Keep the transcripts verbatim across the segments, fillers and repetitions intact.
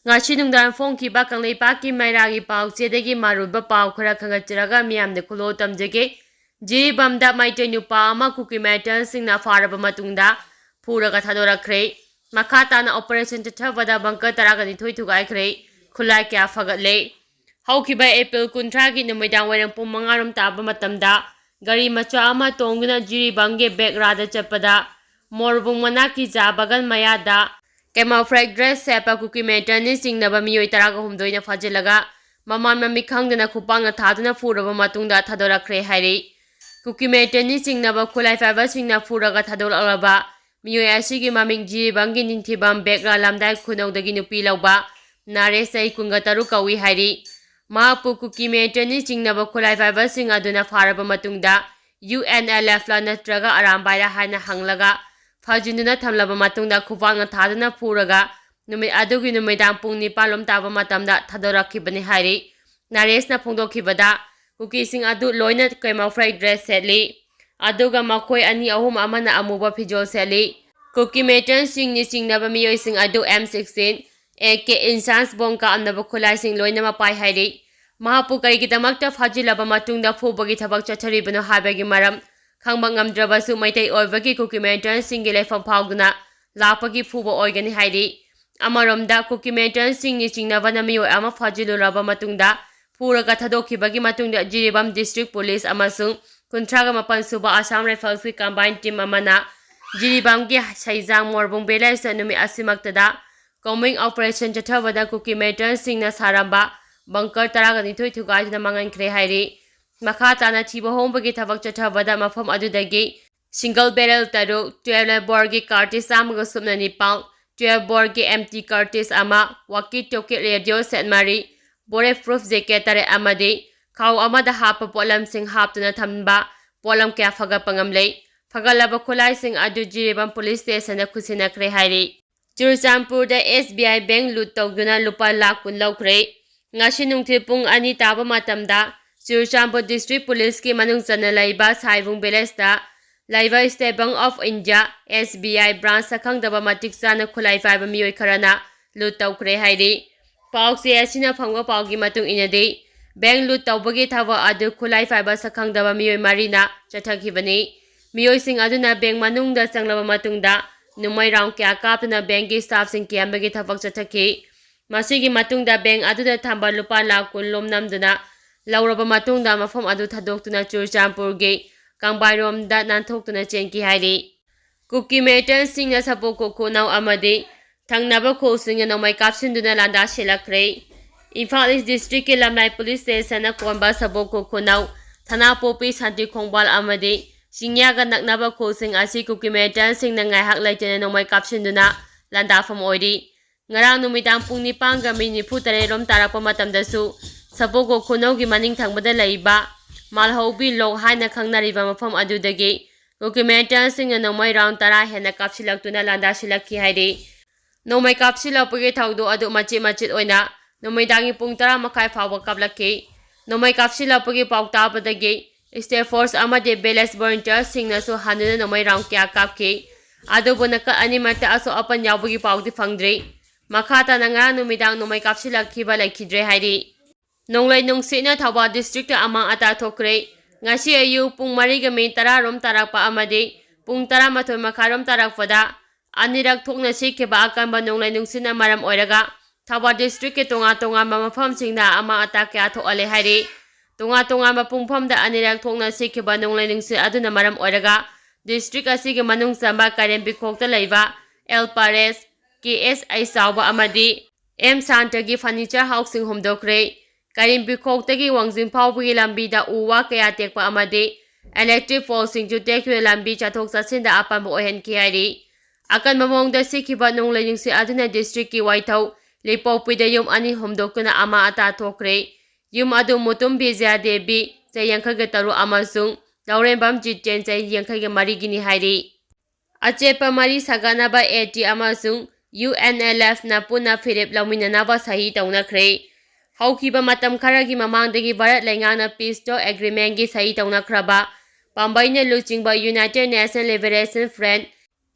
ꯉꯁꯤ ꯅꯨꯡꯗꯥꯡ ꯐꯣꯡꯈꯤꯕ ꯀꯪꯂꯩꯄꯥꯛꯀꯤ ꯃꯩꯔꯥꯒꯤ ꯄꯥꯎꯆꯦꯗꯒꯤ ꯃꯔꯨꯑꯣꯏꯕ ꯄꯥꯎ ꯈꯔ ꯈꯪꯒꯠꯆꯔꯒ ꯃꯤꯌꯥꯝꯗ ꯈꯨꯂꯣ ꯇꯝꯖꯒꯦ꯫ ꯖꯤꯔꯤꯕꯥꯝꯗ ꯃꯩꯇꯩ ꯅꯨꯄꯥ ꯑꯃ ꯀꯨꯀꯤ ꯃꯤꯂꯤꯇꯦꯟꯁꯤꯡꯅ ꯐꯥꯔꯕ ꯃꯇꯨꯡꯗ ꯐꯨꯔꯒ ꯊꯥꯗꯣꯔꯛꯈ꯭ꯔꯦ꯫ ꯃꯈꯥ ꯇꯥꯅ ꯑꯣꯄꯔꯦꯁꯟ ꯆꯠꯊꯕꯗ ꯕꯪꯀꯔ ꯇꯔꯥꯒ ꯅꯤꯊꯣꯏ ꯊꯨꯒꯥꯏꯈ꯭ꯔꯦ꯫ ꯈꯨꯠꯂꯥꯏ ꯀꯌꯥ ꯐꯒꯠꯂꯦ꯫ ꯍꯧꯈꯤꯕ ꯑꯦꯄ꯭ꯔꯤꯜ ꯀꯨꯟꯊ꯭ꯔꯥꯒꯤ ꯅꯨꯃꯤꯗꯥꯡ ꯋꯥꯏꯔꯝ ꯄꯨꯡ ꯃꯉꯥ ꯔꯣꯝ ꯇꯥꯕ ꯃꯇꯝꯗ ꯒꯥꯔꯤ ꯃꯆꯥ ꯑꯃ ꯇꯣꯡꯗꯨꯅ ꯖꯤꯔꯤꯕꯥꯝꯒꯤ ꯕꯦꯒ꯭ꯔꯥꯗ ꯆꯠꯄꯗ ꯃꯣꯔꯕꯨꯡ ꯃꯅꯥꯛꯀꯤ ꯆꯥ ꯕꯒꯟ ꯃꯌꯥꯗ camouflage dress ꯁꯦꯠꯄ ꯀꯨꯀꯤ ꯃꯤꯂꯤꯇꯦꯟꯁ ꯆꯤꯡꯅꯕ ꯃꯤꯑꯣꯏ ꯇꯔꯥꯒ ꯍꯨꯝꯗꯣꯏꯅ ꯐꯥꯖꯤꯜꯂꯒ ꯃꯃꯥꯟ ꯃꯃꯤꯠ ꯈꯪꯗꯅ ꯈꯨꯄꯥꯛꯅ ꯊꯥꯗꯨꯅ ꯐꯨꯔꯕ ꯃꯇꯨꯡꯗ ꯊꯥꯗꯣꯔꯛꯈ꯭ꯔꯦ ꯍꯥꯏꯔꯤ꯫ ꯀꯨꯀꯤ ꯃꯤꯂꯤꯇꯦꯟꯁ ꯆꯤꯡꯅꯕ ꯈꯨꯠꯂꯥꯏ ꯄꯥꯏꯕꯁꯤꯡꯅ ꯐꯨꯔꯒ ꯊꯥꯗꯣꯔꯛꯂꯕ ꯃꯤꯑꯣꯏ ꯑꯁꯤꯒꯤ ꯃꯃꯤꯡ ꯖꯤꯔꯤꯕꯥꯝꯒꯤ ꯅꯤꯡꯊꯤꯕꯝ ꯕꯦꯒ꯭ꯔꯥ ꯂꯝꯗꯥꯏ ꯈꯨꯅꯧꯗꯒꯤ ꯅꯨꯄꯤ ꯂꯧꯕ ꯅꯥꯔꯦꯁ ꯆꯍꯤ ꯀꯨꯟꯒ ꯇꯔꯨꯛ ꯀꯧꯏ ꯍꯥꯏꯔꯤ꯫ ꯃꯍꯥꯛꯄꯨ ꯀꯨꯀꯤ ꯃꯤꯂꯤꯇꯦꯟꯁ ꯆꯤꯡꯅꯕ ꯈꯨꯠꯂꯥꯏ ꯄꯥꯏꯕꯁꯤꯡ ꯑꯗꯨꯅ ꯐꯥꯔꯕ ꯃꯇꯨꯡꯗ ꯌꯨ ꯑꯦꯟ ꯑꯦꯜ ꯑꯦꯐꯂ ꯅꯠꯇ꯭ꯔꯒ ꯑꯔꯥꯝꯕꯥꯏꯔ ꯍꯥꯏꯅ ꯍꯪꯂꯒ ꯐꯥꯖꯤꯟꯗꯨꯅ ꯊꯝꯂꯕ ꯃꯇꯨꯡꯗ ꯈꯨꯄꯥꯛꯅ ꯊꯥꯗꯨꯅ ꯐꯨꯔꯒ ꯅꯨꯃꯤꯠ ꯑꯗꯨꯒꯤ ꯅꯨꯃꯤꯗꯥꯡ ꯄꯨꯡ ꯅꯤꯄꯥꯟ ꯂꯣꯝ ꯇꯥꯕ ꯃꯇꯝꯗ ꯊꯥꯗꯣꯔꯛꯈꯤꯕꯅꯤ ꯍꯥꯏꯔꯤ꯫ ꯅꯥꯔꯦꯁꯅ ꯐꯣꯡꯗꯣꯛꯈꯤꯕꯗ ꯀꯨꯀꯤꯁꯤꯡ ꯑꯗꯨ ꯂꯣꯏꯅ camouflage dress ꯁꯦꯠꯂꯤ꯫ ꯑꯗꯨꯒ ꯃꯈꯣꯏ ꯑꯅꯤ ꯑꯍꯨꯝ ꯑꯃꯅ ꯑꯃꯨꯕ ꯐꯤꯖꯣꯜ ꯁꯦꯠꯂꯤ꯫ ꯀꯨꯀꯤ ꯃꯤꯂꯤꯇꯦꯟꯁꯁꯤꯡꯅꯤ ꯆꯤꯡꯅꯕ ꯃꯤꯑꯣꯏꯁꯤꯡ ꯑꯗꯨ M sixteen, A K, INSAS bomb ꯀꯥꯞꯅꯕ ꯈꯨꯠꯂꯥꯏꯁꯤꯡ ꯂꯣꯏꯅꯃꯛ ꯄꯥꯏ ꯍꯥꯏꯔꯤ꯫ ꯃꯍꯥꯛꯄꯨ ꯀꯔꯤꯒꯤꯗꯃꯛꯇ ꯐꯥꯖꯤꯜꯂꯕ ꯃꯇꯨꯡꯗ ꯐꯨꯕꯒꯤ ꯊꯕꯛ ꯆꯠꯊꯔꯤꯕꯅꯣ ꯍꯥꯏꯕꯒꯤ ꯃꯔꯝ ꯈꯪꯕ ꯉꯝꯗ꯭ꯔꯕꯁꯨ ꯃꯩꯇꯩ ꯑꯣꯏꯕꯒꯤ ꯀꯨꯀꯤ ꯃꯤꯂꯤꯇꯦꯟꯁꯁꯤꯡꯒꯤ ꯂꯩꯐꯝ ꯐꯥꯎꯗꯨꯅ ꯂꯥꯛꯄꯒꯤ ꯐꯨꯕ ꯑꯣꯏꯒꯅꯤ ꯍꯥꯏꯔꯤ꯫ ꯑꯃꯔꯣꯝꯗ ꯀꯨꯀꯤ ꯃꯤꯂꯤꯇꯦꯟꯁꯁꯤꯡꯅꯤ ꯆꯤꯡꯅꯕꯅ ꯃꯤꯑꯣꯏ ꯑꯃ ꯐꯥꯖꯤꯜꯂꯨꯔꯕ ꯃꯇꯨꯡꯗ ꯐꯨꯔꯒ ꯊꯥꯗꯣꯛꯈꯤꯕꯒꯤ ꯃꯇꯨꯡꯗ ꯖꯤꯔꯤꯕꯥꯝ ꯗꯤꯁꯇ꯭ꯔꯤꯛ ꯄꯨꯂꯤꯁ ꯑꯃꯁꯨꯡ ꯀꯨꯟꯊ꯭ꯔꯥꯒ ꯃꯥꯄꯟ ꯁꯨꯕ ꯑꯁꯥꯝ ꯔꯥꯏꯐꯜꯁꯀꯤ combined team ꯑꯃꯅ ꯖꯤꯔꯤꯕꯥꯝꯒꯤ ꯁꯩꯖꯥꯡ ꯃꯣꯔꯕꯨꯡ ꯚꯤꯂꯦꯖꯇ ꯅꯨꯃꯤꯠ ꯑꯁꯤꯃꯛꯇꯗ combing operation ꯆꯠꯊꯕꯗ ꯀꯨꯀꯤ ꯃꯤꯂꯤꯇꯦꯟꯁꯁꯤꯡꯅ ꯁꯥꯔꯝꯕ ꯕꯪꯀꯔ ꯇꯔꯥꯒ ꯅꯤꯊꯣꯏ ꯊꯨꯒꯥꯏꯗꯨꯅ ꯃꯥꯡꯍꯟꯈ꯭ꯔꯦ ꯍꯥꯏꯔꯤ꯫ ꯃꯈꯥ ꯇꯥꯅ ꯊꯤꯕ ꯍꯣꯡꯕꯒꯤ ꯊꯕꯛ ꯆꯠꯊꯕꯗ ꯃꯐꯝ ꯑꯗꯨꯗꯒꯤ single barrel ꯇꯔꯨꯛ, twelve boreꯒꯤ cartridge ꯆꯥꯝꯃꯒ ꯁꯨꯞꯅ ꯅꯤꯄꯥꯟ, twelve boreꯒꯤ empty cartridge ꯑꯃ, walkie talkie radio set ꯃꯔꯤ, bullet proof jacket ꯇꯔꯦꯠ ꯑꯃꯗꯤ ꯈꯥꯎ ꯑꯃꯗ ꯍꯥꯞꯄ ꯄꯣꯠꯂꯝꯁꯤꯡ ꯍꯥꯞꯇꯨꯅ ꯊꯝꯕ ꯄꯣꯠꯂꯝ ꯀꯌꯥ ꯐꯒꯠꯄ ꯉꯝꯂꯦ꯫ ꯐꯒꯠꯂꯕ ꯈꯨꯠꯂꯥꯏꯁꯤꯡ ꯑꯗꯨ ꯖꯤꯔꯤꯕꯥꯝ ꯄꯨꯂꯤꯁ ꯁ꯭ꯇꯦꯁꯟꯗ ꯈꯨꯠꯁꯤꯟꯅꯈ꯭ꯔꯦ ꯍꯥꯏꯔꯤ꯫ ꯆꯨꯔꯆꯥꯟꯄꯨꯔꯗ ꯑꯦꯁ ꯕꯤ ꯑꯥꯏ ꯕꯦꯡꯛ ꯂꯨꯠ ꯇꯧꯗꯨꯅ ꯂꯨꯄꯥ ꯂꯥꯈ ꯀꯨꯟ ꯂꯧꯈ꯭ꯔꯦ꯫ ꯉꯁꯤ ꯅꯨꯡꯊꯤꯜ ꯄꯨꯡ ꯑꯅꯤ ꯇꯥꯕ ꯃꯇꯝꯗ ꯆꯨꯔꯆꯥꯟꯄꯨꯔ ꯗꯤꯁꯇ꯭ꯔꯤꯛ ꯄꯨꯂꯤꯁꯀꯤ ꯃꯅꯨꯡ ꯆꯟꯅ ꯂꯩꯕ ꯁꯥꯏꯕꯨꯡ ꯚꯤꯂꯦꯖꯇ ꯂꯩꯕ state bank of India, S B I, branch ꯁꯛꯈꯪꯗꯕ ꯃꯇꯤꯛ ꯆꯥꯅ ꯈꯨꯠꯂꯥꯏ ꯄꯥꯏꯕ ꯃꯤꯑꯣꯏ ꯈꯔꯅ ꯂꯨꯠ ꯇꯧꯈ꯭ꯔꯦ ꯍꯥꯏꯔꯤ꯫ ꯄꯥꯎꯆꯦ ꯑꯁꯤꯅ ꯐꯪꯕ ꯄꯥꯎꯒꯤ ꯃꯇꯨꯡ ꯏꯟꯅꯗꯤ, ꯕꯦꯡ ꯂꯨꯠ ꯇꯧꯕꯒꯤ ꯊꯕꯛ ꯑꯗꯨ ꯈꯨꯠꯂꯥꯏ ꯄꯥꯏꯕ ꯁꯛꯈꯪꯗꯕ ꯃꯤꯑꯣꯏ ꯃꯔꯤꯅ ꯆꯠꯊꯈꯤꯕꯅꯤ꯫ ꯃꯤꯑꯣꯏꯁꯤꯡ ꯑꯗꯨꯅ ꯕꯦꯡ ꯃꯅꯨꯡꯗ ꯆꯪꯂꯕ ꯃꯇꯨꯡꯗ ꯅꯣꯡꯃꯩ ꯔꯥꯎꯟ ꯀꯌꯥ ꯀꯥꯞꯇꯨꯅ ꯕꯦꯡꯒꯤ ꯁ꯭ꯇꯥꯐꯁꯤꯡ ꯀꯤꯍꯟꯕꯒꯤ ꯊꯕꯛ ꯆꯠꯊꯈꯤ꯫ ꯃꯁꯤꯒꯤ ꯃꯇꯨꯡꯗ ꯕꯦꯡ ꯑꯗꯨꯗ ꯊꯝꯕ ꯂꯨꯄꯥ ꯂꯥꯈ ꯀꯨꯟ ꯂꯣꯝ ꯅꯝꯗꯨꯅ ꯂꯧꯔꯕ ꯃꯇꯨꯡꯗ ꯃꯐꯝ ꯑꯗꯨ ꯊꯥꯗꯣꯛꯇꯨꯅ ꯆꯨꯔꯆꯥꯟꯄꯨꯔꯒꯤ ꯀꯪꯕꯥꯏꯔꯣꯝꯗ ꯅꯥꯟꯊꯣꯛꯇꯨꯅ ꯆꯦꯟꯈꯤ ꯍꯥꯏꯔꯤ꯫ ꯀꯨꯀꯤ ꯃꯤꯂꯤꯇꯦꯟꯠꯁꯤꯡꯅ ꯁꯄꯣ ꯀꯣꯈꯣꯅꯧ ꯑꯃꯗꯤ ꯊꯪꯅꯕ ꯈꯨꯜꯁꯤꯡꯅ ꯅꯣꯡꯃꯩ ꯀꯥꯞꯁꯤꯟꯗꯨꯅ ꯂꯥꯟꯗꯥ ꯁꯤꯜꯂꯛꯈ꯭ꯔꯦ꯫ ꯏꯝꯐꯥꯜ ꯏꯁ ꯗꯤꯁꯇ꯭ꯔꯤꯛꯀꯤ ꯂꯝꯂꯥꯏ ꯄꯨꯂꯤꯁ ꯁ꯭ꯇꯦꯁꯟꯅ ꯀꯣꯟꯕ ꯁꯄꯣ ꯀꯣꯈꯣꯅꯧ, ꯊꯅꯥꯄꯣꯛꯄꯤ, ꯁꯥꯟꯇꯤ ꯈꯣꯡꯕꯥꯜ ꯑꯃꯗꯤ ꯆꯤꯡꯌꯥꯒ ꯅꯛꯅꯕ ꯈꯨꯜꯁꯤꯡ ꯑꯁꯤ ꯀꯨꯀꯤ ꯃꯤꯂꯤꯇꯦꯟꯠꯁꯤꯡꯅ ꯉꯥꯏꯍꯥꯛ ꯂꯩꯇꯅ ꯅꯣꯡꯃꯩ ꯀꯥꯞꯁꯤꯟꯗꯨꯅ ꯂꯥꯟꯗꯥꯐꯝ ꯑꯣꯏꯔꯤ꯫ ꯉꯔꯥꯡ ꯅꯨꯃꯤꯗꯥꯡ ꯄꯨꯡ ꯅꯤꯄꯥꯟꯒ ꯃꯤꯅꯤꯠ ꯅꯤꯐꯨ ꯇꯔꯦꯠ ꯔꯣꯝ ꯇꯥꯔꯛꯄ ꯃꯇꯝꯗꯁꯨ ꯁꯄꯣ ꯀꯣꯈꯣꯅꯧꯒꯤ ꯃꯅꯤꯡ ꯊꯪꯕꯗ ꯂꯩꯕ ꯃꯥꯜꯍꯧꯕꯤ ꯂꯣꯛ ꯍꯥꯏꯅ ꯈꯪꯅꯔꯤꯕ ꯃꯐꯝ ꯑꯗꯨꯗꯒꯤ ꯀꯨꯀꯤ ꯃꯤꯂꯤꯇꯦꯟꯠꯁꯤꯡꯅ ꯅꯣꯡꯃꯩ ꯔꯥꯎꯟ ꯇꯔꯥ ꯍꯦꯟꯅ ꯀꯥꯞꯁꯤꯜꯂꯛꯇꯨꯅ ꯂꯥꯟꯗꯥꯁꯤꯜꯂꯛꯈꯤ ꯍꯥꯏꯔꯤ꯫ ꯅꯣꯡꯃꯩ ꯀꯥꯞꯁꯤꯜꯂꯛꯄꯒꯤ ꯊꯧꯗꯣꯛ ꯑꯗꯨ ꯃꯆꯤꯠ ꯃꯆꯤꯠ ꯑꯣꯏꯅ ꯅꯨꯃꯤꯗꯥꯡꯒꯤ ꯄꯨꯡ ꯇꯔꯥ ꯃꯈꯥꯏ ꯐꯥꯎꯕ ꯀꯥꯞꯂꯛꯈꯤ꯫ ꯅꯣꯡꯃꯩ ꯀꯥꯞꯁꯤꯜꯂꯛꯄꯒꯤ ꯄꯥꯎ ꯇꯥꯕꯗꯒꯤ ꯁ꯭ꯇꯦꯠ ꯐꯣꯔꯁ ꯑꯃꯗꯤ ꯚꯤꯂꯦꯖ ꯚꯣꯂꯨꯟꯇꯤꯌꯔꯁꯤꯡꯅꯁꯨ ꯍꯟꯗꯨꯅ ꯅꯣꯡꯃꯩ ꯔꯥꯎꯟ ꯀꯌꯥ ꯀꯥꯞꯈꯤ꯫ ꯑꯗꯨꯕꯨ ꯅꯥꯀꯜ ꯑꯅꯤꯃꯛꯇ ꯑꯁꯣꯛ ꯑꯄꯟ ꯌꯥꯎꯕꯒꯤ ꯄꯥꯎꯗꯤ ꯐꯪꯗ꯭ꯔꯤ꯫ ꯃꯈꯥ ꯇꯥꯅ ꯉꯔꯥꯡ ꯅꯨꯃꯤꯗꯥꯡ ꯅꯣꯡꯃꯩ ꯀꯥꯞꯁꯤꯜꯂꯛꯈꯤꯕ ꯂꯩꯈꯤꯗ꯭ꯔꯦ ꯍꯥꯏꯔꯤ꯫ ꯅꯣꯡꯂꯩ ꯅꯨꯡꯁꯤꯠꯅ ꯊꯧꯕꯥꯜ ꯗꯤꯁꯇ꯭ꯔꯤꯛꯇ ꯑꯃꯥꯡ ꯑꯇꯥ ꯊꯣꯛꯈ꯭ꯔꯦ꯫ ꯉꯁꯤ ꯑꯌꯨꯛ ꯄꯨꯡ ꯃꯔꯤꯒ ꯃꯤꯅꯤꯠ ꯇꯔꯥ ꯔꯣꯝ ꯇꯥꯔꯛꯄ ꯑꯃꯗꯤ ꯄꯨꯡ ꯇꯔꯥꯃꯥꯊꯣꯏ ꯃꯈꯥꯏ ꯔꯣꯝ ꯇꯥꯔꯛꯄꯗ ꯑꯅꯤꯔꯛ ꯊꯣꯛꯅ ꯁꯤꯠꯈꯤꯕ ꯑꯀꯟꯕ ꯅꯣꯡꯂꯩ ꯅꯨꯡꯁꯤꯠꯅ ꯃꯔꯝ ꯑꯣꯏꯔꯒ ꯊꯧꯕꯥꯜ ꯗꯤꯁꯇ꯭ꯔꯤꯛꯀꯤ ꯇꯣꯉꯥꯟ ꯇꯣꯉꯥꯟꯕ ꯃꯐꯝꯁꯤꯡꯗ ꯑꯃꯥꯡ ꯑꯇꯥ ꯀꯌꯥ ꯊꯣꯛꯍꯜꯂꯦ ꯍꯥꯏꯔꯤ꯫ ꯇꯣꯉꯥꯟ ꯇꯣꯉꯥꯟꯕ ꯄꯨꯡꯐꯝꯗ ꯑꯅꯤꯔꯛ ꯊꯣꯛꯅ ꯁꯤꯠꯈꯤꯕ ꯅꯣꯡꯂꯩ ꯅꯨꯡꯁꯤꯠ ꯑꯗꯨꯅ ꯃꯔꯝ ꯑꯣꯏꯔꯒ ꯗꯤꯁꯇ꯭ꯔꯤꯛ ꯑꯁꯤꯒꯤ ꯃꯅꯨꯡ ꯆꯟꯕ ꯀꯥꯏꯔꯦꯝꯕꯤꯈꯣꯛꯇ ꯂꯩꯕ ꯑꯦꯜ ꯄꯥꯔꯦꯁ, ꯀꯦ ꯑꯦꯁ ꯑꯥꯏ ꯆꯥꯎꯕ ꯑꯃꯗꯤ ꯑꯦꯝ ꯁꯥꯟꯇꯒꯤ ꯐꯔꯅꯤꯆꯔ ꯍꯥꯎꯁꯁꯤꯡ ꯍꯣꯝꯗꯣꯛꯈ꯭ꯔꯦ꯫ ꯀꯥꯏꯔꯦꯝꯕꯤꯈꯣꯛꯇꯒꯤ ꯋꯥꯡꯖꯤꯡ ꯐꯥꯎꯕꯒꯤ ꯂꯝꯕꯤꯗ ꯎ ꯋꯥ ꯀꯌꯥ ꯇꯦꯛꯄ ꯑꯃꯗꯤ ꯏꯂꯦꯛꯇ꯭ꯔꯤꯛ ꯄꯣꯜꯁꯤꯡꯁꯨ ꯇꯦꯛꯇꯨꯅ ꯂꯝꯕꯤ ꯆꯠꯊꯣꯛ ꯆꯠꯁꯤꯟꯗ ꯑꯄꯟꯕ ꯑꯣꯏꯍꯟꯈꯤ ꯍꯥꯏꯔꯤ꯫ ꯑꯀꯟꯕ ꯃꯑꯣꯡꯗ ꯁꯤꯈꯤꯕ ꯅꯣꯡꯂꯩ ꯅꯨꯡꯁꯤꯠ ꯑꯗꯨꯅ ꯗꯤꯁꯇ꯭ꯔꯤꯛꯀꯤ ꯋꯥꯏꯊꯧ ꯂꯤꯄꯣꯛꯄꯤꯗ ꯌꯨꯝ ꯑꯅꯤ ꯍꯣꯝꯗꯣꯛꯇꯨꯅ ꯑꯃꯥꯡ ꯑꯇꯥ ꯊꯣꯛꯈ꯭ꯔꯦ꯫ ꯌꯨꯝ ꯑꯗꯨ ꯃꯨꯇꯨꯝ ꯕꯤꯖꯌꯥ ꯗꯦꯕꯤ, ꯆꯍꯤ ꯌꯥꯡꯈꯩꯒ ꯇꯔꯨꯛ, ꯑꯃꯁꯨꯡ ꯂꯧꯔꯦꯝꯕꯝ ꯖꯤꯇꯦꯟ, ꯆꯍꯤ ꯌꯥꯡꯈꯩꯒ ꯃꯔꯤꯒꯤꯅꯤ ꯍꯥꯏꯔꯤ꯫ ꯑꯆꯦꯠꯄ ꯃꯔꯤ ꯁꯥꯒꯠꯅꯕ ꯑꯦ ꯇꯤ ꯑꯃꯁꯨꯡ ꯌꯨ ꯑꯦꯟ ꯑꯦꯜ ꯑꯦꯐꯅ ꯄꯨꯟꯅ ꯐꯤꯔꯦꯞ ꯂꯧꯃꯤꯟꯅꯅꯕ ꯁꯍꯤ ꯇꯧꯅꯈ꯭ꯔꯦ꯫ ꯍꯧꯈꯤꯕ ꯃꯇꯝ ꯈꯔꯒꯤ ꯃꯃꯥꯡꯗꯒꯤ ꯚꯥꯔꯠ ꯂꯩꯉꯥꯛꯅ ꯄꯤꯁ ꯇꯣꯛ ꯑꯦꯒ꯭ꯔꯤꯃꯦꯟꯒꯤ ꯁꯍꯤ ꯇꯧꯅꯈ꯭ꯔꯕ ꯄꯥꯝꯕꯩꯅ ꯂꯨꯆꯤꯡꯕ united national liberation front,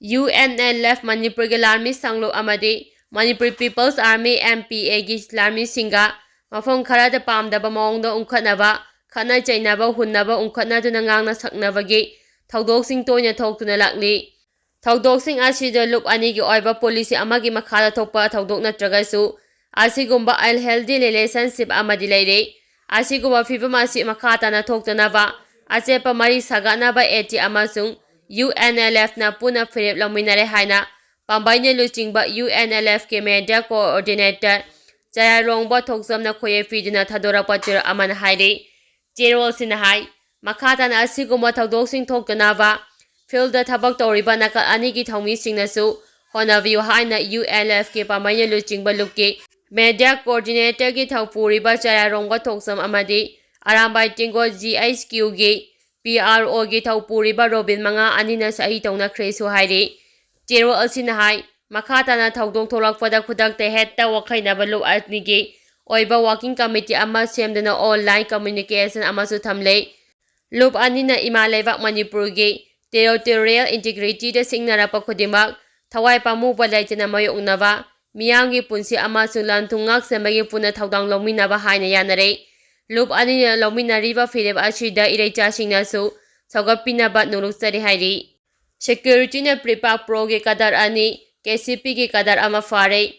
U N L F, ꯃꯅꯤꯄꯨꯔꯒꯤ ꯂꯥꯟꯃꯤ ꯁꯥꯡꯂꯨꯞ ꯑꯃꯗꯤ Manipur People's Army, M P Aꯒꯤ ꯂꯥꯟꯃꯤꯁꯤꯡꯒ ꯃꯐꯝ ꯈꯔꯗ ꯄꯥꯝꯗꯕ ꯃꯑꯣꯡꯗ ꯎꯪꯈꯠꯅꯕ, ꯈꯠꯅ ꯆꯩꯅꯕ ꯍꯨꯟꯅꯕ ꯎꯪꯈꯠꯅꯗꯨꯅ ꯉꯥꯡꯅ ꯁꯛꯅꯕꯒꯤ ꯊꯧꯗꯣꯛꯁꯤꯡ ꯇꯣꯏꯅ ꯊꯣꯛꯇꯨꯅ ꯂꯥꯛꯂꯤ꯫ ꯊꯧꯗꯣꯛꯁꯤꯡ ꯑꯁꯤꯗ ꯂꯨꯞ ꯑꯅꯤꯒꯤ ꯑꯣꯏꯕ ꯄꯣꯂꯤꯁꯤ ꯑꯃꯒꯤ ꯃꯈꯥꯗ ꯊꯣꯛꯄ ꯊꯧꯗꯣꯛ ꯅꯠꯇ꯭ꯔꯒꯁꯨ ꯑꯁꯤꯒꯨꯝꯕ unhealthy relationship ꯑꯃꯗꯤ ꯂꯩꯔꯦ꯫ ꯑꯁꯤꯒꯨꯝꯕ ꯐꯤꯕꯝ ꯑꯁꯤ ꯃꯈꯥ ꯇꯥꯅ ꯊꯣꯛꯇꯅꯕ ꯑꯆꯦꯠꯄ ꯃꯔꯤ ꯁꯥꯒꯠꯅꯕ ꯑꯦ ꯇꯤ ꯑꯃꯁꯨꯡ ꯌꯨ ꯑꯦꯟ ꯑꯦꯜ ꯑꯦꯐꯅ ꯄꯨꯟꯅ ꯐꯤꯔꯦꯞ ꯂꯧꯃꯤꯟꯅꯔꯦ ꯍꯥꯏꯅ ꯄꯥꯝꯕꯩꯅ ꯂꯨꯆꯤꯡꯕ ꯌꯨ ꯑꯦꯟ ꯑꯦꯜ ꯑꯦꯐꯀꯤ media coordinator ꯆꯔꯥꯏꯔꯣꯡꯕ ꯊꯣꯛꯆꯝꯅ ꯈꯣꯏꯌꯦ ꯄꯤꯗꯨꯅ ꯊꯥꯗꯣꯔꯛꯄ ꯆꯦꯔꯣꯜ ꯑꯃꯅ ꯍꯥꯏꯔꯤ꯫ ꯆꯦꯔꯣꯜꯁꯤꯅ ꯍꯥꯏ, ꯃꯈꯥ ꯇꯥꯅ ꯑꯁꯤꯒꯨꯝꯕ ꯊꯧꯗꯣꯛꯁꯤꯡ ꯊꯣꯛꯇꯅꯕ fieldꯗ ꯊꯕꯛ ꯇꯧꯔꯤꯕ ꯅꯥꯀꯜ ꯑꯅꯤꯒꯤ ꯊꯧꯃꯤꯁꯤꯡꯅꯁꯨ ꯍꯣꯠꯅꯕꯤꯌꯨ ꯍꯥꯏꯅ ꯌꯨ ꯑꯦꯟ ꯑꯦꯜ ꯑꯦꯐꯀꯤ ꯄꯥꯝꯕꯩꯅ ꯂꯨꯆꯤꯡꯕ ꯂꯨꯞꯀꯤ media coordinatorꯒꯤ ꯊꯧꯄꯨꯔꯤꯕ ꯆꯔꯥꯏꯔꯣꯡꯕ ꯊꯣꯛꯆꯝ ꯑꯃꯗꯤ ꯑꯔꯥꯝꯕꯥꯏ ꯇꯦꯡꯒꯣꯜ ꯖꯤ ꯑꯩꯆ ꯀ꯭ꯌꯨꯒꯤ ꯄꯤ ꯑꯥꯔ ꯑꯣꯒꯤ ꯊꯧꯄꯨꯔꯤꯕ ꯔꯣꯕꯤꯟ ꯃꯉꯥ ꯑꯅꯤꯅ ꯁꯍꯤ ꯇꯧꯅꯈ꯭ꯔꯦꯁꯨ ꯍꯥꯏꯔꯤ꯫ ꯆꯦꯔꯣꯜ ꯑꯁꯤꯅ ꯍꯥꯏ, ꯃꯈꯥ ꯇꯥꯅ ꯊꯧꯗꯣꯛ ꯊꯣꯛꯂꯛꯄꯗ ꯈꯨꯗꯛꯇ ꯍꯦꯛꯇ ꯋꯥꯈꯩꯅꯕ ꯂꯨꯞ ꯑꯅꯤꯒꯤ ꯑꯣꯏꯕ working committee ꯑꯃ ꯁꯦꯝꯗꯨꯅ online communication ꯑꯃꯁꯨ ꯊꯝꯂꯦ꯫ ꯂꯨꯞ ꯑꯅꯤꯅ ꯏꯃꯥ ꯂꯩꯕꯥꯛ ꯃꯅꯤꯄꯨꯔꯒꯤ territorial integrityꯗ ꯁꯤꯡꯅꯔꯛꯄ ꯈꯨꯗꯤꯡꯃꯛ ꯊꯋꯥꯏ ꯄꯥꯝꯃꯨꯕ ꯂꯩꯇꯅ ꯃꯥꯌꯣꯛꯅꯕ, ꯃꯤꯌꯥꯝꯒꯤ ꯄꯨꯟꯁꯤ ꯑꯃꯁꯨꯡ ꯂꯟ ꯊꯨꯝ ꯉꯥꯛ ꯁꯦꯟꯕꯒꯤ ꯄꯨꯟꯅ ꯊꯧꯗꯥꯡ ꯂꯧꯃꯤꯟꯅꯕ ꯍꯥꯏꯅ ꯌꯥꯅꯔꯦ꯫ ꯂꯨꯞ ꯑꯅꯤꯅ ꯂꯧꯃꯤꯟꯅꯔꯤꯕ ꯐꯤꯔꯦꯞ ꯑꯁꯤꯗ ꯏꯔꯩꯆꯥꯁꯤꯡꯅꯁꯨ ꯁꯧꯒꯠꯄꯤꯅꯕ ꯅꯣꯡꯂꯨꯛꯆꯔꯤ ꯍꯥꯏꯔꯤ꯫ Securityꯅ ꯄ꯭ꯔꯤꯄꯥꯛ ꯄ꯭ꯔꯣꯒꯤ ꯀꯗꯔ ꯑꯅꯤ, ꯀꯦ ꯁꯤ ꯄꯤꯒꯤ ꯀꯗꯔ ꯑꯃ ꯐꯥꯔꯦ꯫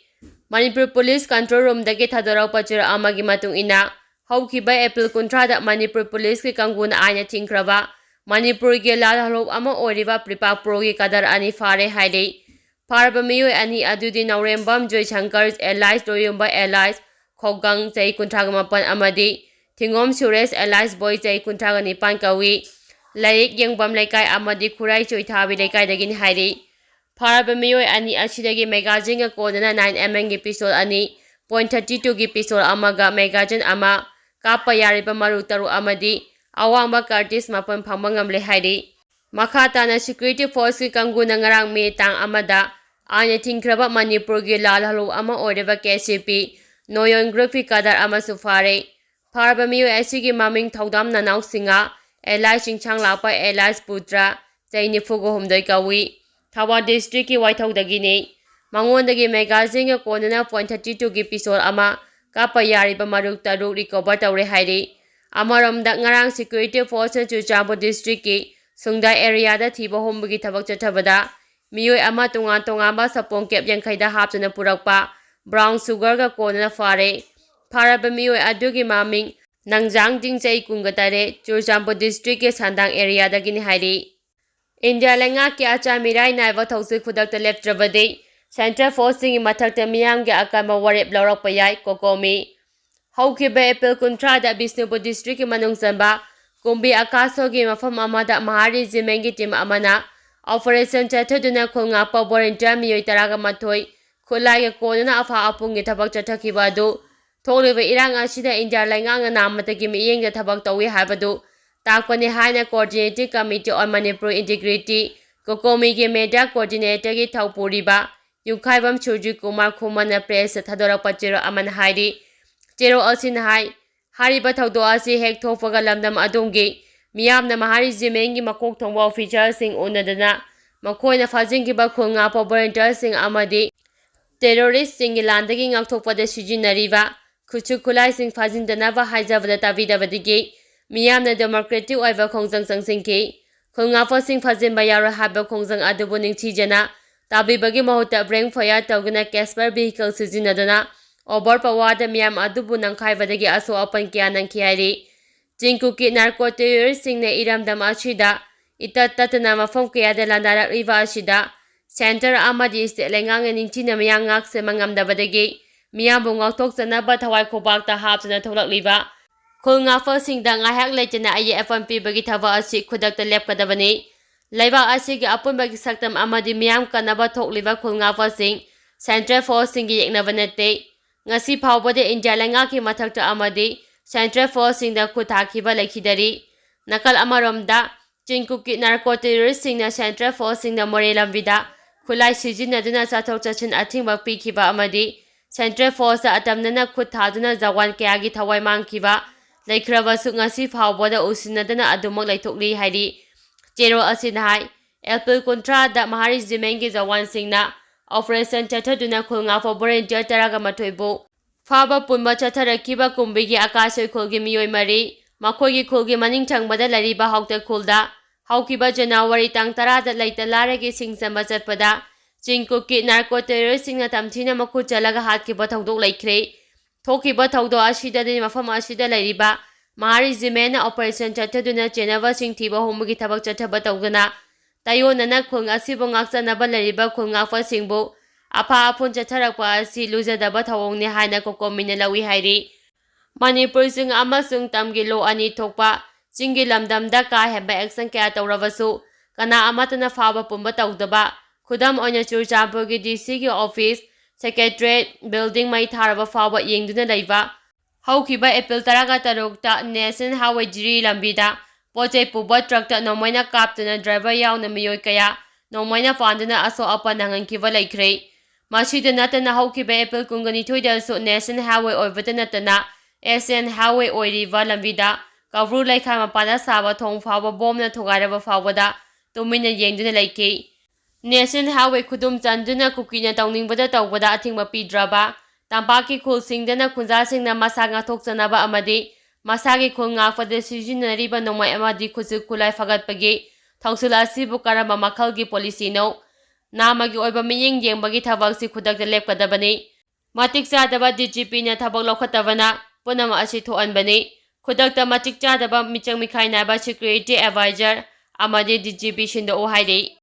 ꯃꯅꯤꯄꯨꯔ ꯄꯨꯂꯤꯁ control roomꯗꯒꯤ ꯊꯥꯗꯣꯔꯛꯄ ꯆꯦꯔꯣꯜ ꯑꯃꯒꯤ ꯃꯇꯨꯡ ꯏꯟꯅ, ꯍꯧꯈꯤꯕ ꯑꯦꯄ꯭ꯔꯤꯜ ꯀꯨꯟꯊ꯭ꯔꯥꯗ ꯃꯅꯤꯄꯨꯔ ꯄꯨꯂꯤꯁꯀꯤ ꯀꯥꯡꯕꯨꯅ ꯑꯥꯏꯟꯅ ꯊꯤꯡꯈ꯭ꯔꯕ ꯃꯅꯤꯄꯨꯔꯒꯤ ꯂꯥꯜ ꯍꯔꯧ ꯑꯃ ꯑꯣꯏꯔꯤꯕ ꯄ꯭ꯔꯤꯄꯥꯛ ꯄ꯭ꯔꯣꯒꯤ ꯀꯗꯔ ꯑꯅꯤ ꯐꯥꯔꯦ ꯍꯥꯏꯔꯤ꯫ ꯐꯥꯔꯕ ꯃꯤꯑꯣꯏ ꯑꯅꯤ ꯑꯗꯨꯗꯤ ꯅꯥꯎꯔꯦꯝꯕꯝ ꯖꯣꯏꯁꯪꯀꯔ alias ꯂꯣꯏꯌꯣꯝꯕ alias ꯈꯧꯒꯪ ꯆꯍꯤ ꯀꯨꯟꯊ꯭ꯔꯥꯒ ꯃꯥꯄꯟ ꯑꯃꯗꯤ ꯊꯤꯡꯒꯣꯝ ꯁꯨꯔꯦꯁ alias ꯕꯣꯏ ꯆꯍꯤ ꯀꯨꯟꯊ꯭ꯔꯥꯒ ꯅꯤꯄꯥꯟ ꯀꯧꯏ꯫ ꯂꯥꯏꯔꯤꯛ ꯌꯦꯡꯐꯝ ꯂꯩꯀꯥꯏ ꯑꯃꯗꯤ ꯈꯨꯔꯥꯏ ꯆꯣꯏꯊꯥꯕꯤ ꯂꯩꯀꯥꯏꯗꯒꯤꯅꯤ ꯍꯥꯏꯔꯤ꯫ ꯐꯥꯔꯕ ꯃꯤꯑꯣꯏ ꯑꯅꯤ ꯑꯁꯤꯗꯒꯤ magazineꯒ ꯀꯣꯟꯅꯅ nine MMꯒꯤ pistol ꯑꯅꯤ, point thirty twoꯒꯤ pistol ꯑꯃꯒ magazine ꯑꯃ, ꯀꯥꯞꯄ ꯌꯥꯔꯤꯕ ꯃꯔꯨ ꯇꯔꯨꯛ ꯑꯃꯗꯤ ꯑꯋꯥꯡꯕ cartridge ꯃꯥꯄꯟ ꯐꯪꯕ ꯉꯝꯂꯦ ꯍꯥꯏꯔꯤ꯫ ꯃꯈꯥ ꯇꯥꯅ security forceꯀꯤ ꯀꯥꯡꯕꯨꯅ ꯉꯔꯥꯡ ꯃꯦ ꯇꯥꯡ ꯑꯃꯗ ꯑꯥꯏꯟꯅ ꯊꯤꯡꯈ꯭ꯔꯕ ꯃꯅꯤꯄꯨꯔꯒꯤ ꯂꯥꯜ ꯍꯔꯧ ꯑꯃ ꯑꯣꯏꯔꯤꯕ ꯀꯦ ꯁꯤ ꯄꯤ ꯅꯣꯌꯣꯟ groupꯀꯤ ꯀꯗꯔ ꯑꯃꯁꯨ ꯐꯥꯔꯦ꯫ ꯐꯥꯔꯕ ꯃꯤꯑꯣꯏ ꯑꯁꯤꯒꯤ ꯃꯃꯤꯡ ꯊꯧꯗꯥꯝ ꯅꯅꯥꯎ ꯁꯤꯡꯍ alias ꯆꯤꯡꯁꯥꯡ ꯂꯥꯛꯄ alias ꯄꯨꯇ꯭ꯔ, ꯆꯍꯤ ꯅꯤꯐꯨꯒ ꯍꯨꯝꯗꯣꯏ ꯀꯧꯏ꯫ ꯊꯧꯕꯥꯜ districtꯀꯤ ꯋꯥꯏꯊꯧꯗꯒꯤꯅꯤ꯫ ꯃꯉꯣꯟꯗꯒꯤ magazineꯒ ꯀꯣꯟꯅꯅ point thirty twoꯒꯤ pistol ꯑꯃ, ꯀꯥꯞꯄ ꯌꯥꯔꯤꯕ ꯃꯔꯨ ꯇꯔꯨꯛ recover ꯇꯧꯔꯦ ꯍꯥꯏꯔꯤ꯫ ꯑꯃꯔꯣꯝꯗ, ꯉꯔꯥꯡ security forceꯅ ꯆꯨꯔꯆꯥꯟꯄꯨꯔ districtꯀꯤ ꯁꯨꯡꯗꯥ areaꯗ ꯊꯤꯕ ꯍꯨꯝꯕꯒꯤ ꯊꯕꯛ ꯆꯠꯊꯕꯗ ꯃꯤꯑꯣꯏ ꯑꯃ ꯇꯣꯉꯥꯟ ꯇꯣꯉꯥꯟꯕ ꯁꯥꯄꯣꯟ cap ꯌꯥꯡꯈꯩꯗ ꯍꯥꯞꯇꯨꯅ ꯄꯨꯔꯛꯄ brown sugarꯒ ꯀꯣꯟꯅꯅ ꯐꯥꯔꯦ꯫ ꯐꯥꯔꯕ ꯃꯤꯑꯣꯏ ꯑꯗꯨꯒꯤ ꯃꯃꯤꯡ ꯅꯪꯖꯥꯡ ꯗꯤꯡ, ꯆꯍꯤ ꯀꯨꯟꯒ ꯇꯔꯦꯠ, ꯆꯨꯔꯆꯥꯟꯄꯨꯔ districtꯀꯤ ꯁꯟꯗꯥꯡ areaꯗꯒꯤꯅꯤ ꯍꯥꯏꯔꯤ꯫ ꯏꯟꯗꯤꯌꯥ ꯂꯩꯉꯥꯛꯀꯤ ꯑꯆꯥ ꯃꯤꯔꯥꯏ ꯅꯥꯏꯕ ꯊꯧꯁꯤꯜ ꯈꯨꯗꯛꯇ ꯂꯦꯞꯇ꯭ꯔꯕꯗꯤ central forceꯁꯤꯡꯒꯤ ꯃꯊꯛꯇ ꯃꯤꯌꯥꯝꯒꯤ ꯑꯀꯟꯕ ꯋꯥꯔꯦꯞ ꯂꯧꯔꯛꯄ ꯌꯥꯏ, ꯀꯣꯀꯣꯃꯤ꯫ ꯍꯧꯈꯤꯕ April ꯀꯨꯟꯊ꯭ꯔꯥꯗ ꯕꯤꯁꯅꯨꯄꯨꯔ districtꯀꯤ ꯃꯅꯨꯡ ꯆꯟꯕ ꯀꯨꯝꯕꯤ ꯑꯀꯥꯁꯣꯒꯤ ꯃꯐꯝ ꯑꯃꯗ Mahar Regimentꯀꯤ team ꯑꯃꯅ operation ꯆꯠꯊꯗꯨꯅ ꯈꯨꯜ ꯉꯥꯛꯄ volunteer ꯃꯤꯑꯣꯏ ꯇꯔꯥꯒ ꯃꯥꯊꯣꯏ ꯈꯨꯠꯂꯥꯏꯒ ꯀꯣꯟꯅꯅ ꯑꯐꯥ ꯑꯄꯨꯟꯒꯤ ꯊꯕꯛ ꯆꯠꯊꯈꯤꯕ ꯑꯗꯨ ꯊꯣꯛꯂꯤꯕ ꯏꯔꯥꯡ ꯑꯁꯤꯗ ꯏꯟꯗꯤꯌꯥ ꯂꯩꯉꯥꯛꯅ ꯅꯥꯝꯃꯇꯒꯤ ꯃꯤꯠꯌꯦꯡꯗ ꯊꯕꯛ ꯇꯧꯏ ꯍꯥꯏꯕꯗꯨ ꯇꯥꯛꯄꯅꯤ ꯍꯥꯏꯅ Coordinating Committee on Manipur Integrity, ꯀꯣꯀꯣꯃꯤꯒꯤ media coordinatorꯒꯤ ꯊꯧ ꯄꯨꯔꯤꯕ ꯌꯨꯝꯈꯥꯏꯕꯝ ꯁꯨꯔꯖꯤꯠ ꯀꯨꯃꯥꯔ ꯈꯨꯃꯟꯅ pressꯇ ꯊꯥꯗꯣꯔꯛꯄ ꯆꯦꯔꯣꯜ ꯑꯃꯅ ꯍꯥꯏꯔꯤ꯫ ꯆꯦꯔꯣꯜ ꯑꯁꯤꯅ ꯍꯥꯏ, ꯍꯥꯏꯔꯤꯕ ꯊꯧꯗꯣꯛ ꯑꯁꯤ ꯍꯦꯛ ꯊꯣꯛꯄꯒ ꯂꯝꯗꯝ ꯑꯗꯨꯝꯒꯤ ꯃꯤꯌꯥꯝꯅ Mahar Regimentꯀꯤ ꯃꯀꯣꯛ ꯊꯣꯡꯕ officerꯁꯤꯡ ꯎꯅꯗꯅ ꯃꯈꯣꯏꯅ ꯐꯥꯖꯤꯟꯈꯤꯕ ꯈꯨꯜ ꯉꯥꯛꯄ volunteerꯁꯤꯡ ꯑꯃꯗꯤ terroristꯁꯤꯡꯒꯤ ꯂꯥꯟꯗꯒꯤ ꯉꯥꯛꯊꯣꯛꯄꯗ ꯁꯤꯖꯤꯟꯅꯔꯤꯕ ꯈꯨꯠꯁꯨ ꯈꯨꯠꯂꯥꯏꯁꯤꯡ ꯐꯥꯖꯤꯟꯗꯅꯕ ꯍꯥꯏꯖꯕꯗ ꯇꯥꯕꯤꯗꯕꯗꯒꯤ ꯃꯤꯌꯥꯝꯅ democratic ꯑꯣꯏꯕ ꯈꯣꯡꯖꯪ ꯆꯪꯁꯤꯟꯈꯤ꯫ ꯈꯨꯜ ꯉꯥꯛꯄꯁꯤꯡ ꯐꯥꯖꯤꯟꯕ ꯌꯥꯔꯣꯏ ꯍꯥꯏꯕ ꯈꯣꯡꯖꯪ ꯑꯗꯨꯕꯨ ꯅꯤꯡꯊꯤꯖꯅ ꯇꯥꯕꯤꯕꯒꯤ ꯃꯍꯨꯠꯇ blank fire ꯇꯧꯗꯨꯅ gas fire vehicle ꯁꯤꯖꯤꯟꯅꯗꯨꯅ overpowerꯗ ꯃꯤꯌꯥꯝ ꯑꯗꯨꯕꯨ ꯅꯝꯈꯥꯏꯕꯗꯒꯤ ꯑꯁꯣꯛ ꯑꯄꯟ ꯀꯌꯥ ꯅꯪꯈꯤ ꯍꯥꯏꯔꯤ꯫ ꯆꯤꯡ ꯀꯨꯀꯤ narco terroristꯁꯤꯡꯅ ꯏꯔꯝꯗꯝ ꯑꯁꯤꯗ ꯏꯇꯠ ꯇꯠꯇꯅ ꯃꯐꯝ ꯀꯌꯥꯗ ꯂꯥꯟꯗꯥꯔꯛꯂꯤꯕ ꯑꯁꯤꯗ centre ꯑꯃꯗꯤ state ꯂꯩꯉꯥꯛꯅ ꯅꯤꯡꯊꯤꯅ ꯃꯤꯌꯥꯝ ꯉꯥꯛ ꯁꯦꯟꯕ ꯉꯝꯗꯕꯗꯒꯤ ꯃꯤꯌꯥꯝꯕꯨ ꯉꯥꯛꯊꯣꯛꯆꯅꯕ ꯊꯋꯥꯏ ꯈꯨꯕꯥꯛꯇ ꯍꯥꯞꯇꯨꯅ ꯊꯣꯛꯂꯛꯂꯤꯕ ꯈꯨꯜ ꯉꯥꯛꯄꯁꯤꯡꯗ ꯉꯥꯏꯍꯥꯛ ꯂꯩꯇꯅ ꯑꯌꯦꯠ ꯑꯄꯟ ꯄꯤꯕꯒꯤ ꯊꯕꯛ ꯑꯁꯤ ꯈꯨꯗꯛꯇ ꯂꯦꯞꯀꯗꯕꯅꯤ꯫ ꯂꯩꯕꯥꯛ ꯑꯁꯤꯒꯤ ꯑꯄꯨꯟꯕꯒꯤ ꯁꯛꯇꯝ ꯑꯃꯗꯤ ꯃꯤꯌꯥꯝ ꯀꯟꯅꯕ ꯊꯣꯛꯂꯤꯕ ꯈꯨꯜ ꯉꯥꯛꯄꯁꯤꯡ central forceꯁꯤꯡꯒꯤ ꯌꯦꯛꯅꯕ ꯅꯠꯇꯦ꯫ ꯉꯁꯤ ꯐꯥꯎꯕꯗ ꯏꯟꯗꯤꯌꯥ ꯂꯩꯉꯥꯛꯀꯤ ꯃꯊꯛꯇ ꯑꯃꯗꯤ central forceꯁꯤꯡꯗ ꯈꯨꯠ ꯊꯥꯈꯤꯕ ꯂꯩꯈꯤꯗꯔꯤ꯫ ꯅꯥꯀꯜ ꯑꯃꯔꯣꯝꯗ, ꯆꯤꯡ ꯀꯨꯀꯤ narco terroristꯁꯤꯡꯅ central forceꯁꯤꯡꯅ ꯃꯣꯔꯦ ꯂꯝꯕꯤꯗ ꯈꯨꯠꯂꯥꯏ ꯁꯤꯖꯤꯟꯅꯗꯨꯅ ꯆꯠꯊꯣꯛ ꯆꯠꯁꯤꯟ ꯑꯊꯤꯡꯕ ꯄꯤꯈꯤꯕ ꯑꯃꯗꯤ central forceꯇ ꯑꯇꯝꯅꯅ ꯈꯨꯠ ꯊꯥꯗꯨꯅ ꯖꯋꯥꯟ ꯀꯌꯥꯒꯤ ꯊꯋꯥꯏ ꯃꯥꯡꯈꯤꯕ ꯂꯩꯈ꯭ꯔꯕꯁꯨ ꯉꯁꯤ ꯐꯥꯎꯕꯗ ꯎꯁꯤꯟꯅꯗꯅ ꯑꯗꯨꯃꯛ ꯂꯩꯊꯣꯛꯂꯤ ꯍꯥꯏꯔꯤ꯫ ꯆꯦꯔꯣꯜ ꯑꯁꯤꯅ ꯍꯥꯏ, April ꯀꯨꯟꯊ꯭ꯔꯥꯗ Mahar Regimentꯀꯤ ꯖꯋꯥꯟꯁꯤꯡꯅ ꯑꯣꯄꯔꯦꯁꯟ ꯆꯠꯊꯗꯨꯅ ꯈꯨꯜ ꯉꯥꯛꯄ ꯚꯣꯂꯨꯟꯇꯤꯌꯔ ꯇꯔꯥꯒ ꯃꯥꯊꯣꯏꯕꯨ ꯐꯥꯕ ꯄꯨꯟꯕ ꯆꯠꯊꯔꯛꯈꯤꯕ ꯀꯨꯝꯕꯤꯒꯤ ꯑꯀꯥꯁꯣꯏ ꯈꯨꯜꯒꯤ ꯃꯤꯑꯣꯏ ꯃꯔꯤ, ꯃꯈꯣꯏꯒꯤ ꯈꯨꯜꯒꯤ ꯃꯅꯤꯡ ꯊꯪꯕꯗ ꯂꯩꯔꯤꯕ ꯍꯥꯎꯇ ꯈꯨꯜꯗ ꯍꯧꯈꯤꯕ ꯖꯅꯋꯥꯔꯤ ꯇꯥꯡ ꯇꯔꯥꯗ ꯂꯩꯇ ꯂꯥꯏꯔꯒꯤ ꯁꯤꯡ ꯆꯟꯕ ꯆꯠꯄꯗ ꯆꯤꯡ ꯀꯨꯀꯤ ꯅꯥꯔꯀꯣ ꯇꯦꯔꯣꯔꯤꯁꯁꯤꯡꯅ ꯇꯝꯊꯤꯅ ꯃꯈꯨꯠ ꯆꯠꯂꯒ ꯍꯥꯠꯈꯤꯕ ꯊꯧꯗꯣꯛ ꯂꯩꯈ꯭ꯔꯦ꯫ ꯊꯣꯛꯈꯤꯕ ꯊꯧꯗꯣꯛ ꯑꯁꯤꯗꯗꯤ ꯃꯐꯝ ꯑꯁꯤꯗ ꯂꯩꯔꯤꯕ ꯃꯍꯥ ꯔꯦꯖꯤꯃꯦꯟꯅ ꯑꯣꯄꯔꯦꯁꯟ ꯆꯠꯊꯗꯨꯅ ꯆꯦꯟꯅꯕꯁꯤꯡ ꯊꯤꯕ ꯍꯨꯝꯕꯒꯤ ꯊꯕꯛ ꯆꯠꯊꯕ ꯇꯧꯗꯨꯅ ꯇꯥꯏꯑꯣꯟꯅꯅ ꯈꯨꯜ ꯑꯁꯤꯕꯨ ꯉꯥꯛꯆꯅꯕ ꯂꯩꯔꯤꯕ ꯈꯨꯜ ꯉꯥꯛꯄꯁꯤꯡꯕꯨ ꯑꯐ ꯑꯐꯨꯟ ꯆꯠꯊꯔꯛꯄ ꯑꯁꯤ ꯂꯨꯖꯗꯕ ꯊꯧꯑꯣꯡꯅꯤ ꯍꯥꯏꯅ ꯀꯣꯀꯣꯃꯤꯅ ꯂꯧꯏ ꯍꯥꯏꯔꯤ꯫ ꯃꯅꯤꯄꯨꯔ ꯆꯤꯡ ꯑꯃꯁꯨꯡ ꯇꯝꯒꯤ ꯂꯣ ꯑꯅꯤ ꯊꯣꯛꯄ ꯆꯤꯡꯒꯤ ꯂꯝꯗꯝꯗ ꯀꯥ ꯍꯦꯟꯕ ꯑꯦꯛꯁꯟ ꯀꯌꯥ ꯇꯧꯔꯕꯁꯨ ꯀꯅꯥ ꯑꯃꯠꯇꯅ ꯐꯥꯕ ꯄꯨꯝꯕ ꯇꯧꯗꯕ, ꯈꯨꯗꯝ ꯑꯣꯏꯅ ꯆꯨꯔꯆꯥꯟꯄꯨꯔꯒꯤ ꯗꯤ ꯁꯤꯒꯤ ꯑꯣꯐꯤꯁ, ꯁꯦꯀ꯭ꯔꯦꯇꯔꯤꯌꯦꯠ ꯕꯤꯜꯗꯤꯡ ꯃꯩ ꯊꯥꯔꯕ ꯐꯥꯎꯕ ꯌꯦꯡꯗꯨꯅ ꯂꯩꯕ, ꯍꯧꯈꯤꯕ ꯑꯦꯄ꯭ꯔꯤꯜ ꯇꯔꯥꯒ ꯇꯔꯨꯛꯇ ꯅꯦꯁꯅꯦꯜ ꯍꯥꯏꯋꯦ ꯖꯤꯔꯤ ꯂꯝꯕꯤꯗ ꯄꯣꯠ ꯆꯩ ꯄꯨꯕ ꯇ꯭ꯔꯛꯇ ꯅꯣꯡꯃꯩꯅ ꯀꯥꯞꯇꯨꯅ ꯗ꯭ꯔꯥꯏꯚꯔ ꯌꯥꯎꯅ ꯃꯤꯑꯣꯏ ꯀꯌꯥ ꯅꯣꯡꯃꯩꯅ ꯄꯥꯟꯗꯨꯅ ꯑꯁꯣꯛ ꯑꯄꯟ ꯅꯪꯍꯟꯈꯤꯕ ꯂꯩꯈ꯭ꯔꯦ꯫ ꯃꯁꯤꯗ ꯅꯠꯇꯅ ꯍꯧꯈꯤꯕ ꯑꯦꯄ꯭ꯔꯤꯜ ꯀꯨꯟꯒ ꯅꯤꯊꯣꯏꯗꯁꯨ ꯅꯦꯁꯅꯦꯜ ꯍꯥꯏꯋꯦ ꯑꯣꯏꯕꯇ ꯅꯠꯇꯅ ꯑꯦꯁ ꯑꯦꯟ ꯍꯥꯏꯋꯦ ꯑꯣꯏꯔꯤꯕ ꯂꯝꯕꯤꯗ ꯀꯧꯕ꯭ꯔꯨ ꯂꯩꯈꯥ ꯃꯄꯥꯗ ꯁꯥꯕ ꯊꯣꯡ ꯐꯥꯎꯕ ꯕꯣꯝꯅ ꯊꯨꯒꯥꯏꯔꯕ ꯐꯥꯎꯕꯗ ꯇꯨꯃꯤꯟꯅ ꯌꯦꯡꯗꯨꯅ ꯂꯩꯈꯤ꯫ ꯅꯦꯁꯅꯦꯜ ꯍꯥꯏꯋꯦ ꯈꯨꯗꯨꯝ ꯆꯟꯗꯨꯅ ꯀꯨꯀꯤꯅ ꯇꯧꯅꯤꯡꯕꯗ ꯇꯧꯕꯗ ꯑꯊꯤꯡꯕ ꯄꯤꯗ꯭ꯔꯕ ꯇꯝꯄꯥꯛꯀꯤ ꯈꯨꯜꯁꯤꯡꯗꯅ ꯈꯨꯟꯖꯥꯁꯤꯡꯅ ꯃꯁꯥ ꯉꯥꯛꯊꯣꯛꯆꯅꯕ ꯑꯃꯗꯤ ꯃꯁꯥꯒꯤ ꯈꯨꯜ ꯉꯥꯛꯄꯗ ꯁꯤꯖꯤꯟꯅꯔꯤꯕ ꯅꯣꯡꯃꯩ ꯑꯃꯗꯤ ꯈꯨꯠꯁꯨ ꯈꯨꯠꯂꯥꯏ ꯐꯒꯠꯄꯒꯤ ꯊꯧꯁꯤꯜ ꯑꯁꯤꯕꯨ ꯀꯔꯝꯕ ꯃꯈꯜꯒꯤ ꯄꯣꯂꯤꯁꯤꯅꯣ? ꯅꯥꯝꯃꯒꯤ ꯑꯣꯏꯕ ꯃꯤꯠꯌꯦꯡ ꯌꯦꯡꯕꯒꯤ ꯊꯕꯛꯁꯤ ꯈꯨꯗꯛꯇ ꯂꯦꯞꯀꯗꯕꯅꯤ꯫ ꯃꯇꯤꯛ ꯆꯥꯗꯕ ꯗꯤ ꯖꯤ ꯄꯤꯅ ꯊꯕꯛ ꯂꯧꯈꯠꯇꯕꯅ ꯄꯨꯝꯅꯃꯛ ꯑꯁꯤ ꯊꯣꯛꯍꯟꯕꯅꯤ꯫ ꯈꯨꯗꯛꯇ ꯃꯇꯤꯛ ꯆꯥꯗꯕ ꯃꯤꯆꯪ ꯃꯤꯈꯥꯏ ꯅꯥꯏꯕ ꯁꯦꯀ꯭ꯌꯨꯔꯤꯇꯤ ꯑꯦꯗꯚꯥꯏꯖꯔ ꯑꯃꯗꯤ ꯗꯤ ꯖꯤ ꯄꯤ ꯁꯤꯟꯗꯣꯛꯎ ꯍꯥꯏꯔꯤ꯫